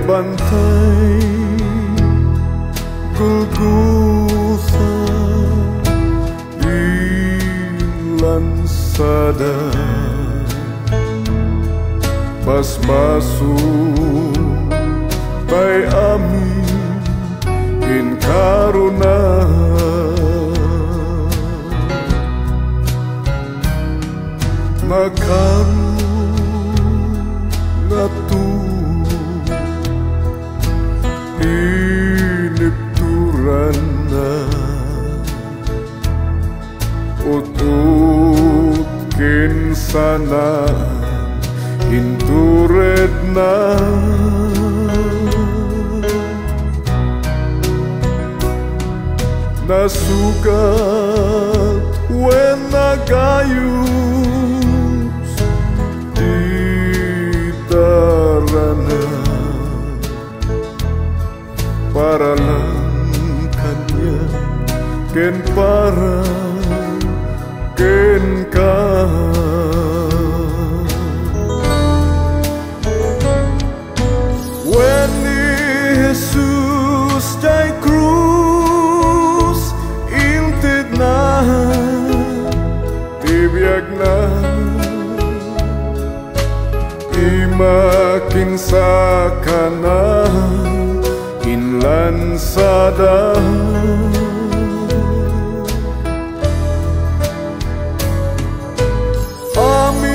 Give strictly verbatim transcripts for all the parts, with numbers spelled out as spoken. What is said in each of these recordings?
Bantay Golgota, inlansada, basbaso tay amin, inkarona. Nakaro nga tu inipturanna, ut-ot ken sana inturedna. Nasukat wen nagayus ti darana para lang kaniak ken para kenka. Wen ni Jesus jay krus, intedna ti biagna. Ima kinsakana, inlansada. Amin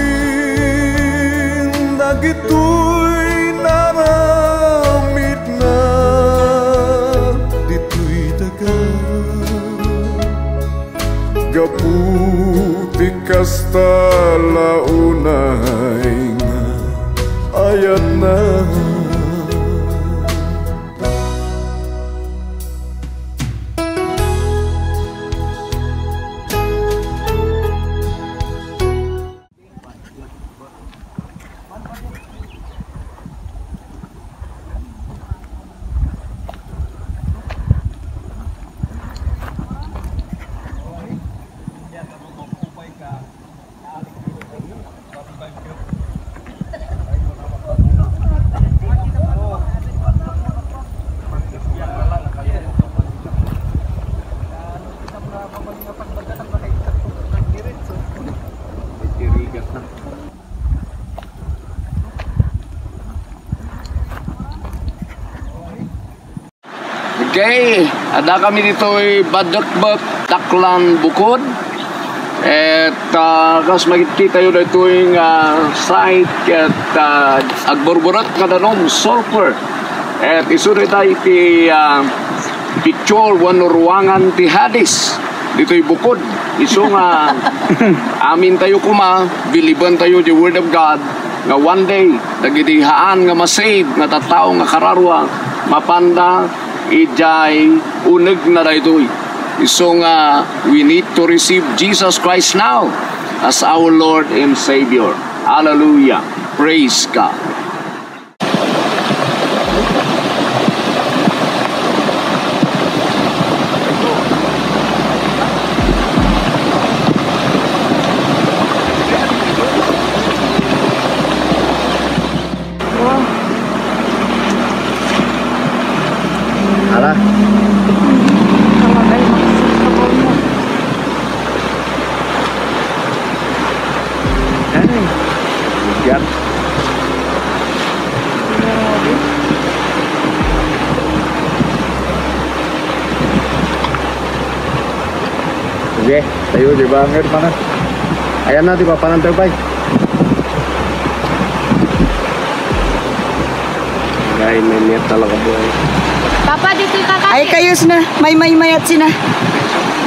dagitoy naaramidna ditoy daga. Gapu ti kasta la unay nga ayatna. Okay, adda kami ditoy Badekbek, Daklan, Bukod. Et, ah, kas makititayo daytoy nga site ket, ah, agburburek nga danum, sulfur. Et isu dayta iti, ah, picture wenno ruangan ti Hades ditoy Bukod. Isu nga amintayo koma, bilibentayo the Word of God, nga one day, dagiti haan nga ma-save nga tattao nga kararua, mapanda idiay unegna daytoy. Isu nga, we need to receive Jesus Christ now as our Lord and Savior. Hallelujah. Praise God. Ala. Kalagay makasikabaw mo. Ay, bigat. Grabe. Sige, tayo, di ba? Ang hermana. Ayan na, di ba? Panantay pa. Ay, may miyat talaga, boy. Papa, dito ka, Kati. Ay, kayos na. May, may mayat sina.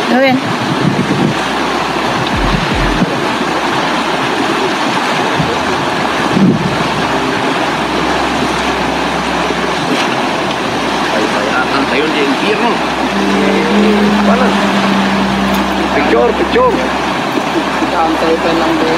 Gawin. Ay, bayaan tayo di impyerno. Wala. Picture, picture. Saan tayo pa lang, boy?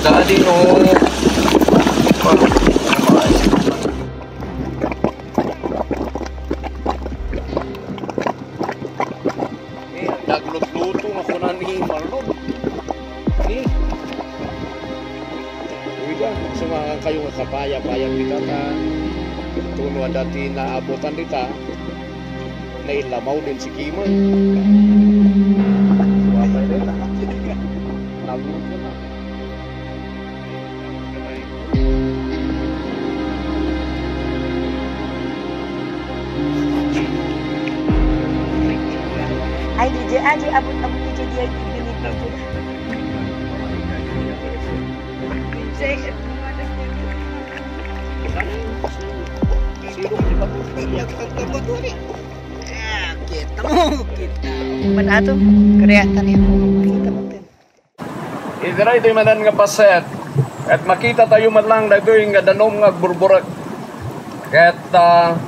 Daddy, no. Kayo nga kapaya-paya dita ta, tuno adda ti naabutan dita, nailamaw din si Kimon. Ay, di dyan. Ah, di abot-abot ni dyan, di ay binibidyo. Ah, kita mo, kita. Ba't ato? Kaya tani mo, makita mo, Tim. Iti daytoy manen nga paset, ket makita tayo man lang daytoy nga danum nga agburburek. Ket, ah,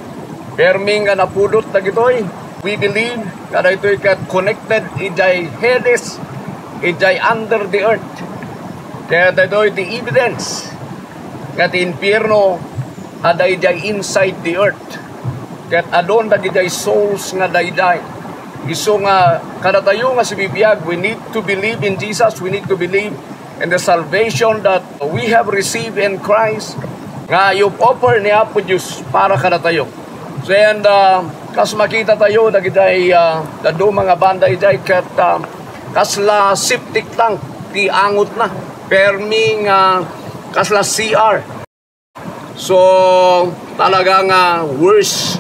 permi nga napudot dagitoy. We believe nga daytoy ket connected idiay Hades, idiay under the earth. Ket daytoy ti evidence nga ti impierno adda idiay inside the earth. Ket adun dagidiay souls nga daydiay. Isu nga kadatayo nga sibibiag, we need to believe in Jesus, we need to believe in the salvation that we have received in Christ, nga iop-offer ni Apo Dios para kadatayo. So, and, ah, kas makita tayo, dagidiay, ah, dadduma nga banda idiay, ket, ah, kasla septic tank ti angotna. Permi nga kasla C R. So, talaga nga worse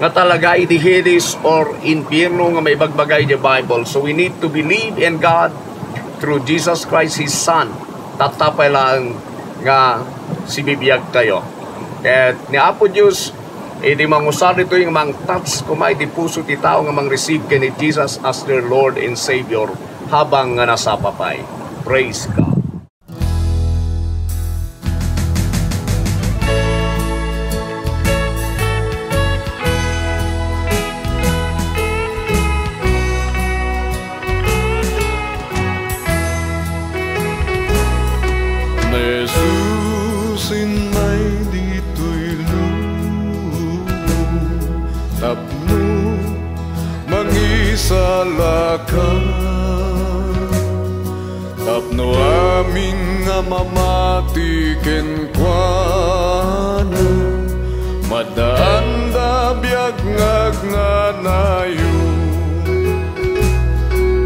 nga talaga idi Hades or impierno nga maibagbaga iti Bible. So, we need to believe in God through Jesus Christ, His Son. Tatta pay laeng nga sibibiag tayo. Ket ni Apo Dios, idi mangusar ditoy nga mang-touch koma iti puso ti tao nga mang-receive ken ni Jesus as their Lord and Savior habang nga nasapa pay. Praise God. Ni Jesus immay ditoy lubong tapno mangisalaka. Tapno amin nga mamati kenkuana, maddaanda biag nga agnanayon.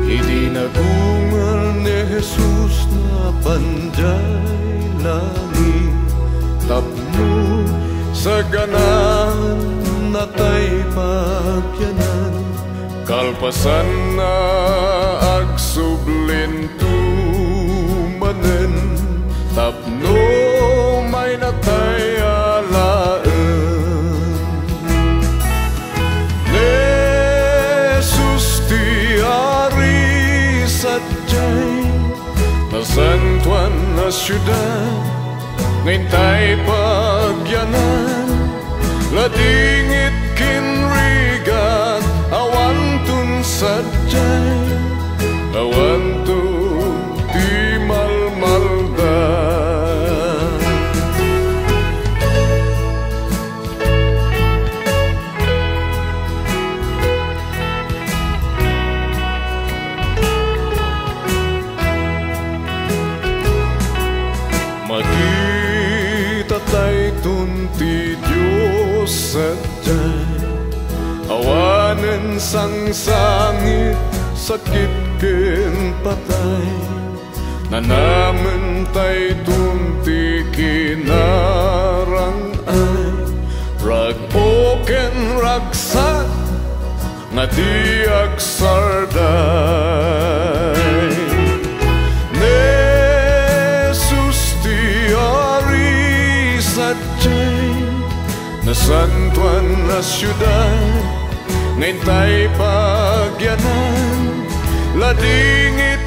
Idi nagungel ni Jesus napan diay langit, tapno saganana tay pagyanan. Kalpasanna, agsublinto manen tapno mayna tay alaen. Ni Jesus ti Ari sadiay nasantoan a siudad, nga intay pagyanan, ladingit ken rigat, awanton sadiay, awanton ti malmalda. Makita tayton ti Dios sadiay, awanen sangsangit, sakit ken patay. Nanamen tayton ti kinarang-ay, rag-o ken ragsak nga ti agsarday. Ni Jesus ti Ari sadiay, nasantoan a siudad, nga intay pagyanan, ladingit